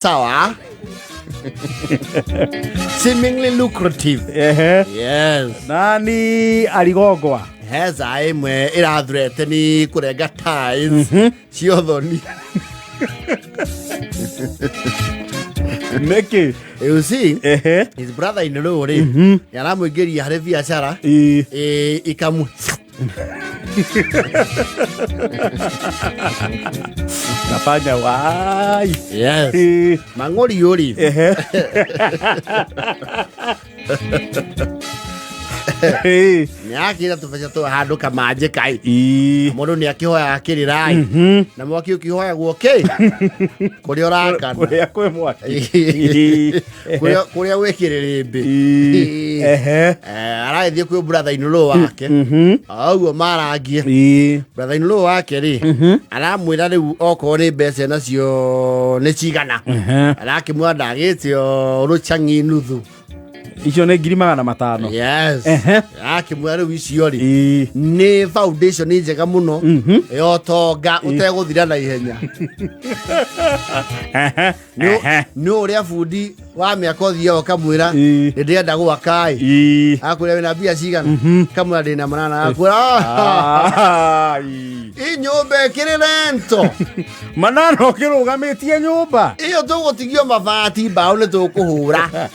Sawa. Seemingly lucrative. Ehe. Yes. Nani arigongwa? Heza ĩmwe ĩrathurete ni kũrenga ties cia ũthoni. Nĩkĩ? You see, Ehe. his brother in law rĩ, nĩ aramũingĩria harĩ biacara Ĩ. ikamu Nafanya wai. Yes. Ĩ. Mang'ori ũrĩ. Ehe. Ĩ. Nĩ akĩra tũbeca twa handũ kamanjĩ kai. Ĩ. Mũndũ nĩ akĩhoyaga kĩrĩrai. Na mwaki ũkĩhoyagwo kĩ? Kũrĩa ũrakana. Kũrĩa kwĩ mwaki. Ĩ. Kũrĩa kũrĩa gwĩ kĩrĩrĩmbĩ. Ĩ. Ehe. Aragĩthiĩ kwĩ brother in law wake. O ũguo marangie. Ĩ. Brother in law wake rĩ, aramwĩra rĩu okorwo nĩ mbeca nacio nĩ cigana. Ehe. Arakĩmwĩra ndagĩtio rũcang'i nuthu. Icio nĩ 500,000. Yes. Ehe. Arakĩmwĩra rĩu icio rĩ, Ĩ. nĩ foundation njega mũno ya ũtonga ũtegũthira na ihenya. Ehe. Nĩ nĩ ũrĩa bundi wa mĩaka ũthiaga ũkamwĩra Ĩ. nĩ ndĩrenda gwaka ĩ. Ĩ. Akwĩra wĩna mbia cigana kamwĩra ndĩna manana akwĩra Ah, ĩ. "Ĩ nyũmba ĩkĩrĩ rento Manana ũkĩrũgamĩtie nyũmba. ĩyo tũgũtigio mabati mbaũ nĩ tũkũhũra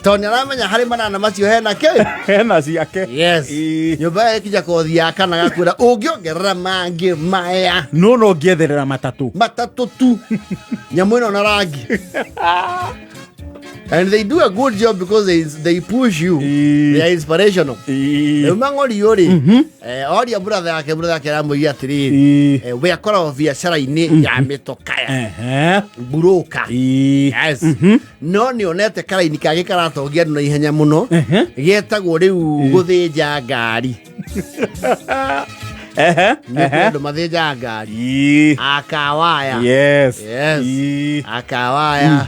tondũ nĩ aramenya harĩ manana macio hena kĩ Hena ciake. Yes. Ĩ. Nyũmba ĩyo ĩkinya kothi ya kana gakwĩra ũngĩongerera mangĩ maya No no ngĩetherera matatũ. matatũ tu nyamũ ĩno na rangi. And they do a good job because they push you. Ĩ. They are inspirational. Ĩ. Rĩu mang'ori ũrĩ oria brother yake, brother yake aramwĩria atĩrĩrĩ, Ĩ. we akoragwo biacara-inĩ ya mĩtokaya Ehe. mburoka. Ĩ. Yes. No nĩ onete karaini kangĩ karatongia andũ na ihenya mũno Ehe. getagwo rĩu gũthĩnja ngari. Ehe. Nĩ Ehe. kũrĩ andũ mathĩnjaga ngari Ĩ. akawaya. Yes. Yes. Ĩ. Akawaya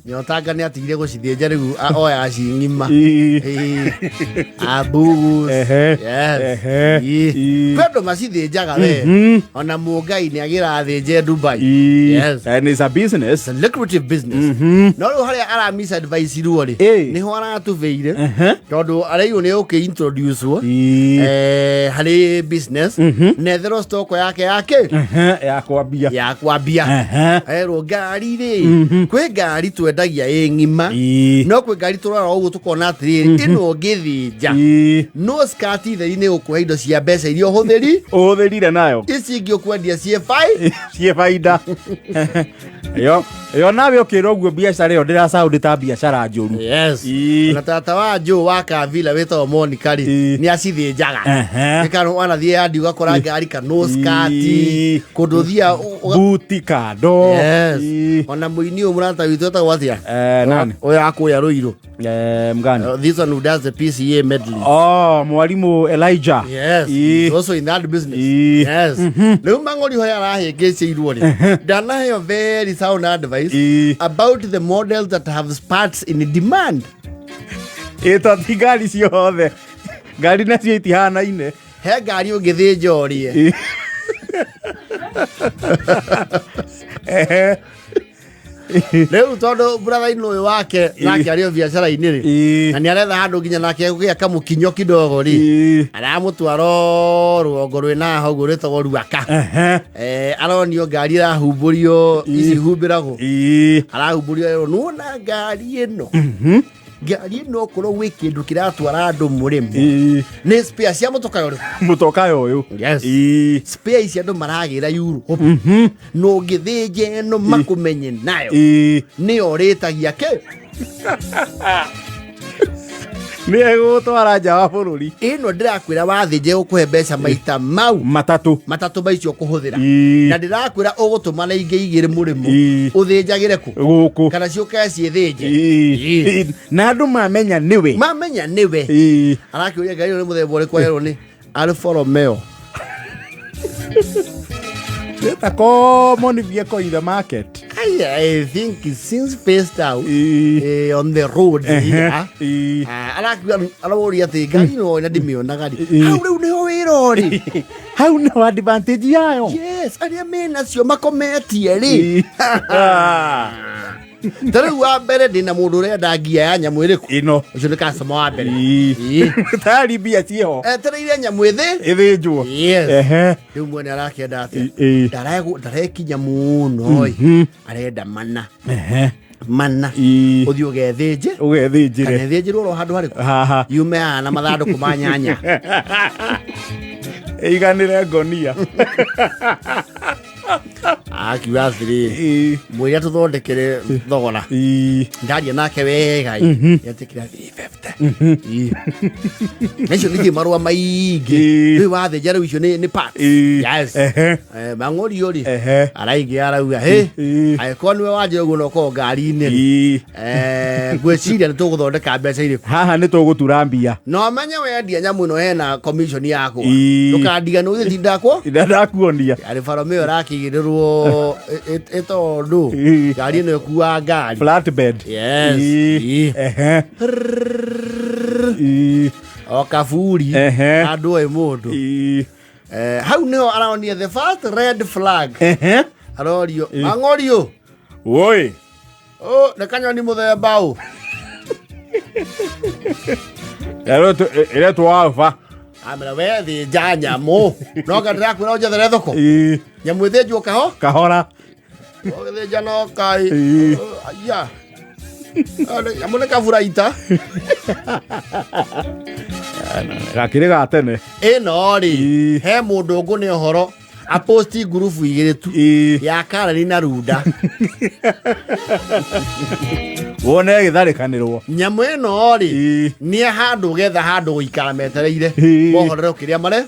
nyotanga nĩ atigire gũcithĩnja rĩu oya cing'ima. Ĩ. Ĩ. Abugus. Ehe. Yes. Ehe. Ĩ. Ĩ. Kwĩ andũ macithĩnjaga we ona mũngai nĩ agĩrathĩnje Dubai. Ĩ. Yes. And it's a business. It's a lucrative business. No rĩu harĩa ara misadvice ruo rĩ, Ĩ. nĩho aratubĩire Ehe. tondũ araigwo nĩ ũkĩ introduce wo Ĩ. harĩ business netherwo stock yake yake Ehe. Ya kwambia. ya kwambia. Ehe. Erwo ngari rĩ, kwĩ ngari twendagia ĩ ng'ima, Ĩ. no kwĩ ngari tũrora ũguo tũkona atĩrĩrĩ, ĩno ũngĩthĩnja Ĩ. no skati theri nĩ ũkũhe indo cia mbeca iria ũhũthĩri Ũhũthĩrire nayo. ici ingĩ ũkwendia ciĩ bai Ciĩ baida. Yo, yo nawe ũkĩra ũguo biacara ĩyo ndĩra sound ta biacara njũru. Yes. Ĩ. Na tata wa Joe wa Kavila wĩtagwo Monica rĩ, Ĩ. nĩ acithĩnjaga. Ehe. Nĩ kana wanathiĩ yandi ũgakora ngari kana skati Ĩ. kũndũ ũthiaga Buti kando. Yes. Ĩ. Ona mũini ũyũ mũrata witũ etagwo atĩa? Nani? Ũyũ akũrĩa Rũirũ. Mgani? This one who does the PCA medley. Oh, mwalimu Elijah. Yes. Ĩ. He's also in that business. Ĩ. Yes. Rĩu mang'ori hoya arahĩngĩcĩirwo rĩ, ndanaheo very sound advice Ĩ. about the models that have parts in demand. Ĩ to ti ngari ciothe. Ngari nacio itihanaine. He ngari ũngĩthĩnja ũrĩe. Ĩ. Ehe. Rĩu tondũ brother-in ũyũ wake nake arĩ o biacara-inĩ rĩ, Ĩ. na nĩ aretha handũ nginya nake gũgĩa kamũkinyo kidogo rĩ, Ĩ. aramũtwara rũgongo rwĩna haha ũguo rwĩtagwo Ruaka. Ehe. Aronio ngari ĩrahumbũrio ici humbĩragwo, Ĩ. arahumbũrio erwo nĩwona ngari ĩno, ngari ĩno okorwo gwĩ kĩndũ kĩratwara andũ mũrĩmo Ĩ. nĩ spare cia mũtoka ũrĩkũ. Mũtoka ũyũ. Yes. Ĩ. Spare ici andũ maragĩra Europe na ũngĩthĩnja ĩno makũmenye nayo Ĩ. nĩyo rĩtagia kĩ. Nĩ egũgũtwara nja wa bũrũri. Ĩno ndĩrakwĩra wathĩnja ĩgũkũhe mbeca maita mau Matatũ. matatũ ma icio ũkũhũthĩra, Ĩ. na ndĩrakwĩra ũgũtũma na ingĩ igĩrĩ mũrĩmo Ĩ. ũthĩnjagĩre kũ Gũkũ. kana ciũke ciĩthĩnje. Ĩ. Ĩ. Na andũ mamenya nĩwe. Mamenya nĩwe. Ĩ. Arakĩũria ngari ĩno nĩ mũthemba ũrĩkũ, erwo nĩ Alfa Romeo. It's a common vehicle in the market. I think since phased out Ĩ. on the road here. Ĩ. Arakiuga aroria atĩ ngari ĩno na ndĩmĩonaga rĩ, Ĩ. hau rĩu nĩho wĩra ũrĩ. Hau nĩho advantage yayo. Yes, arĩa menacio makometie rĩ. Ĩ. Ah. Ta rĩu wa mbere ndĩna mũndũ ũrenda ngia ya nyamũ ĩrĩkũ. Ĩno. Ũcio nĩ customer wa mbere. Ii. Ii. Tayari mbia ciĩho. Etereire nyamũ ĩthĩ. Ĩthĩnjwo. Yes. Ehe. Rĩu mwene arakĩenda atĩa? Ii. Ndarekinya mũno ĩ. Arenda mana. Ehe. Mana. Ii. Ũthiĩ ũgethĩnje. Kana Ũgethĩnjĩre. ĩthĩnjĩrwo oro handũ harĩkũ? Haha. Yume haha na mathandũkũ ma nyanya. Ĩiganĩre ngonia. Akiuga atĩrĩrĩ. Ii. Mwĩre tũthondekere thogora. Ii. Ndaria nake wega ĩ. Etĩkĩra 350. Ĩ. Na icio nĩkĩ marũa maingĩ. Ĩ. Rĩu wathĩnja rĩu icio nĩ parts. Ii. Yes. Ehe. Mang'ũriũ rĩ. Ehe. Araingĩ arauga hĩ. Ii. Angĩkorwo nĩwe wanjĩra ũguo na ũkorwo ngari-inĩ rĩ. Ii. Ngwĩciria nĩ tũgũthondeka mbeca irĩkũ. Haha nĩ tũgũtura mbia. Na ũmenye wendia nyamũ ĩno hena commission yakwa. Ĩ. Ndũkandiganĩrwo gũgĩtinda kwa. Ina ndakuonia. Arĩ baromeo ĩrakĩigĩrĩrwo ĩtondũ Ĩ. ngari ĩno ĩkuaga ngari. Flatbed. Yes. Ii. Ii. Ehe. Ii. O kaburi. Ehe. Handũ ĩ mũndũ. Ii. Hau nĩho aronire the first red flag. Ehe. Arorio mang'orio. Woi. Ũ nĩ kanyoni mũthemba ũ. Ĩretwo Alpha. Amera we thĩnja nyamũ. No nga ndĩrakwĩra ũnjethere thoko. Ii. Nyamũ ĩthĩnjwo kaho. Kahora. Ũgĩthĩnja no kai. Ii. Aya. Nyamũ nĩ kaburaita. Gakĩrĩ ga tene. Ĩno rĩ Ii. he mũndũ ũngũ nĩ ũhoro aposti ngurubu igĩrĩ tu Ii. ya Karani na Runda. Wone ĩgĩtharĩkanĩrwo. Nyamũ ĩno rĩ Ii. nĩ handũ getha handũ gũikara metereire Ii. mohorero kĩrĩa mare.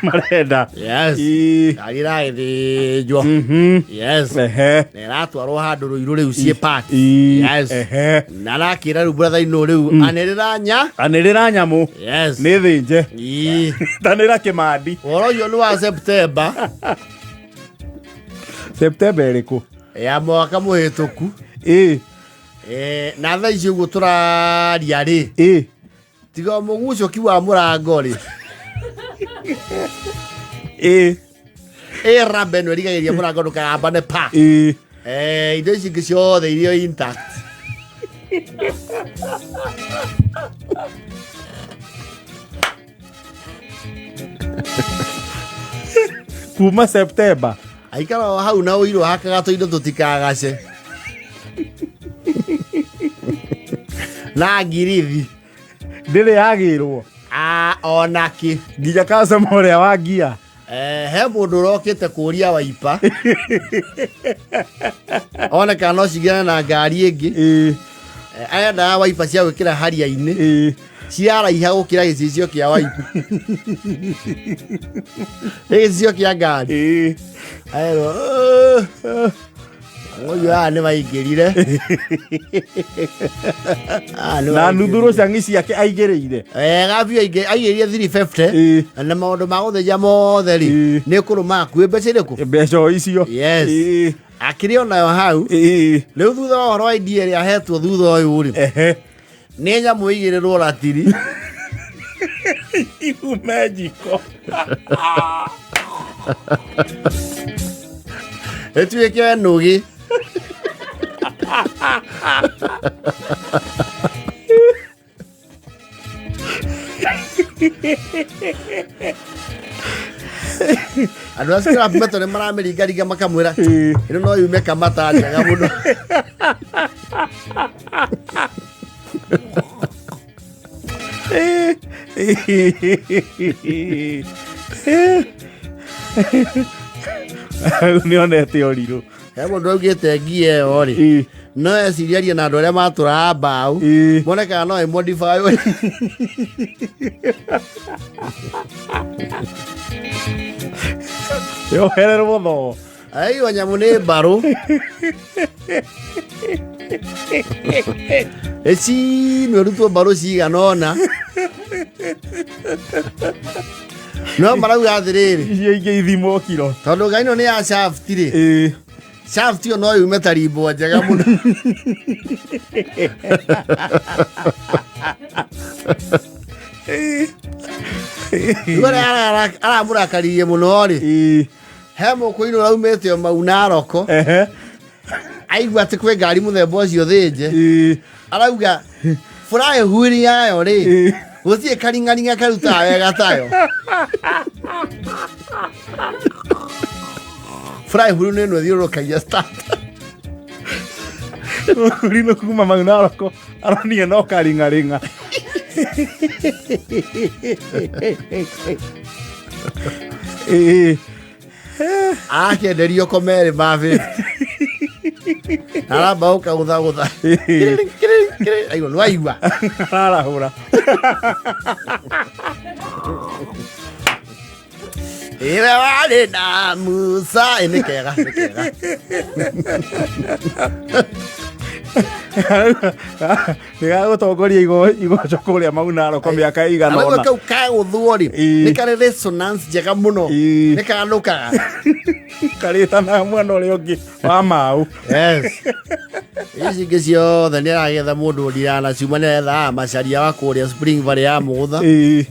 Marenda. Yes. Ii. Ngari ĩragĩthĩnjwo. Mhm. Yes. Ehe. Na ĩratwarwo handũ rũirũ rĩu ciĩ park. Ii. Yes. Ehe. Na arakĩra rĩu brother inũ rĩu anĩrĩra nya. Anĩrĩra nyamũ. Yes. Nĩ thĩnje. Ii. Tanĩra kĩmandi. Ũhoro ũcio nĩ wa September September ĩrĩkũ? ya mwaka mũhĩtũku. Ii. Na thaa ici ũguo tũraria rĩ Ii. tiga mũgucũki wa mũrango rĩ Ii. ĩ raba ĩno ĩrigagĩria mũrango ndũkagambane pa. Ii. Indo ici ingĩ ciothe irio intact. Kuma September. Aikara o hau na ũirũ hakaga tũindo tũtikagace. Na ngirithi. Ndĩrĩ yagĩrwo. Ona kĩ. Nginya customer ũrĩa wa ngia. He mũndũ ũrokĩte kũria waipa. One kana no cigĩane na ngari ĩngĩ. Ii. Arendaga waipa cia gwĩkĩra haria-inĩ. Ii. Ciraraiha gũkĩra gĩcicio kĩa waipa. Nĩ gĩcicio kĩa ngari. Ii. Aerwo. Ũyũ aya nĩ maingĩrire. Aya nĩ Na nuthu maingĩrire. rũcang'i ciake aigĩrĩire. Wega biũ aigĩrĩire 350. Ii. Na maũndũ ma gũthĩnja mothe rĩ Ii. nĩ kũrũma hakuhĩ mbeca irĩkũ? Mbeca o icio. Yes. Ii. Akĩrĩ onayo hau. Ii. Rĩu thutha wa ũhoro wa idea ĩrĩa ahetwo thutha ũyũ rĩ Ehe. nĩ nyamũ ĩigĩrĩrwo ratiri. Iume njiko. Ĩtuĩke nũgĩ. Andũ a scrap metal nĩ maramĩringaringa makamwĩra Ii. ĩno no yume kamata njega mũno. Nĩ onete ũrirũ. He mũndũ augĩte ngia ĩyo rĩ Ii. no eciriarie na andũ arĩa matũraga mbaũ Ii. mone kana no ĩmodify. Yohererwo thoo. Aiyo nyamũ nĩ mbarũ. Ĩcinwo ĩrutwo mbarũ cigana ũna. No marauga atĩrĩrĩ Icio ingĩ ithimwo kiro. tondũ ngai ĩno nĩ ya shaft rĩ Ii. shaft ĩyo no yume ta rimbo njega mũno. Rĩu arĩa aramũrakaririe mũno rĩ Ii. he mũkũinũ ũraumĩte o mau Naroko Ehe. Aigua atĩ kwĩ ngari mũthemba ũcio thĩnje. Ĩĩ. Arauga furahi huiri yayo rĩ Ĩĩ. gũtirĩ karing'aring'a karutaga wega tayo. Furahi huru nĩ ĩno ĩthiũrũrũkagia starter. Rino kuma mau naroko aronia no karing'aring'a. Ĩĩ. Arakĩenderio komerĩ ma 50. Aramba gũkagũthagũtha. Kĩrĩrĩ, kĩrĩrĩ, kĩrĩrĩ. Aigua, nĩwaigua. Ararahũra. Ĩwe warĩ na Musa. Ĩ, nĩ kega, nĩ kega. Nĩgagũtongoria igoco kũrĩa mau naroko mĩaka ĩigana Arauga ũna. kau kagũthwo rĩ Ĩĩ. nĩ karĩ resonance njega mũno. Ĩĩ. Nĩ kanũkaga. Karĩtanaga mwena ũrĩa ũngĩ wa mau. Yes. Ici ingĩ ciothe nĩ aragetha mũndũ ũndirana ciuma nĩ arethaga macaria wa kũrĩa Spring Valley ya Mũgũtha. Ĩĩ.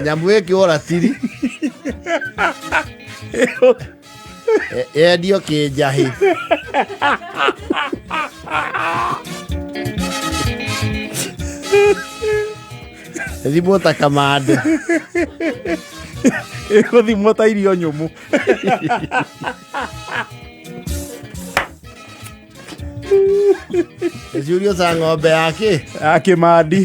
Nyamũ ĩkĩ ũratiri yendio kĩnjahĩ. Ĩthimwo ta kamande. Ĩgũthimwo ta irio nyũmũ. Ĩciũrio ta ng'ombe ya kĩ? Ya kĩmandi.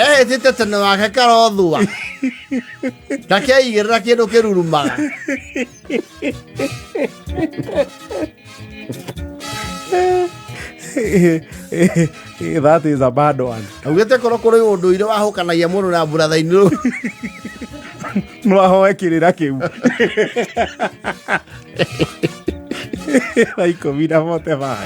Ehĩtĩte tene wake karothua. Ndakeigĩrĩra kĩndũ kĩrurumaga. That is a bad one. Augĩte korwo kũrĩ ũndũire wahũkanagia mũndũ na mburatha-inĩ rũu. No ahoe kĩrĩra kĩu. Thaa 10 na 45.